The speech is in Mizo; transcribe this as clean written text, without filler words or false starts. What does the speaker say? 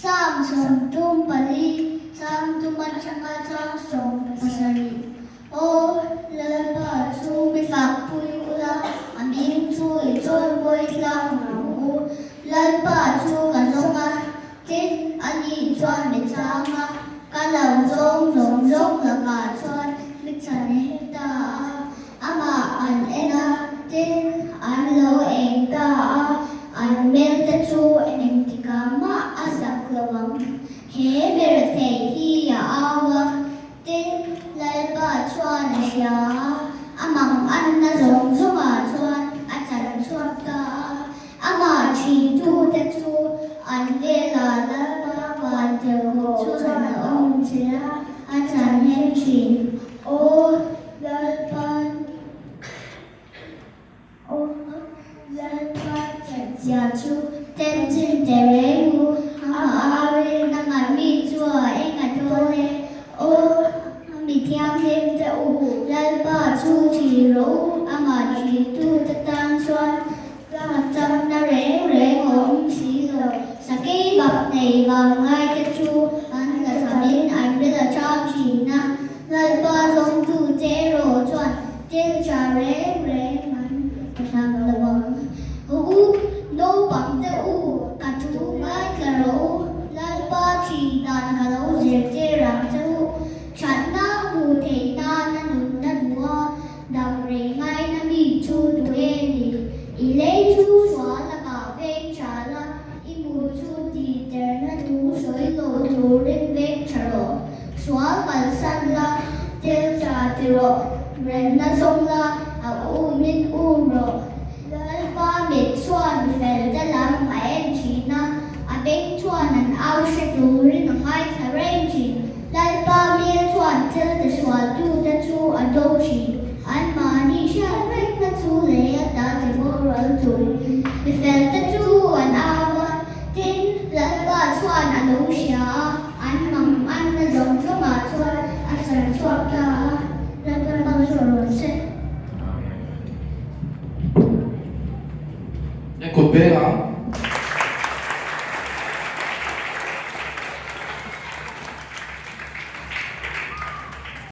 Psalm 34 chang thum atanga chang 70. Aw Lalpa chu mi fakpui ula, a hming chu i chawimawi tlang ang u. Lalpa chu ka zawng a, tin, ani chuan mi chang a, ka lo zawng zawng zawng lakah chuan mi chhan hek ta a. Amah an en a, tin, an lo eng ta a, an hmelte chu engtikah mah a zak lo ang. He mirethei hi a au a, tin, Lalpa chuan a hria a, a manganna zawng zawngah chuan a chan chhuak ta a. Amah ṭhintute chu an velah Lalpa vantirhkoh chuan a awm che a, a chan hem ṭhin. Aw Lalpa, aw Lalpa thatzia chu temchin teh reng u, amah a rinna ngat mi chu a eng a dawn e. Aw mi thianghlim te u, Lalpa chu ṭhi rawh u, amah ṭhintute tan chuan Tlangchamna reng reng a awm si lo. Sakei bak nei vang ngaite chu an la thamin an ril a chang thin a. Lalpa zawngtute erawh chuan thil tha reng reng an hlam lo ang. Haw u, naupangte u, ka thu ngaithla rawh u. Lalpa thin dan ka lo zirtir ang che u. Thatna hmuh theih nana nunna duh a. Dam rei ngaina mi chu duh e ni. I lei chu sual lakah veng tha la, i hmuh chu tihterna thu sawi lo turin veng tha rawh. Sual kalsan la, thil tha ti rawh, remna zawng la, a umin um rawh. Lalpa mit chuan mifel te lam a en thin a, a beng chuan an au hre turin a ngaithla reng thin. Lalpa hmel chuan thil tisualtute chu a do thin. Anmahni hriat rengna chu lei ata ti boral turin mifelte chu an au a, tin, Lalpa chuan a lo hria a, an manganna zawng zawngah chuan a chhan chhuak ta a. Lalpa malsawm rawh se. Amen. Kut beng ang.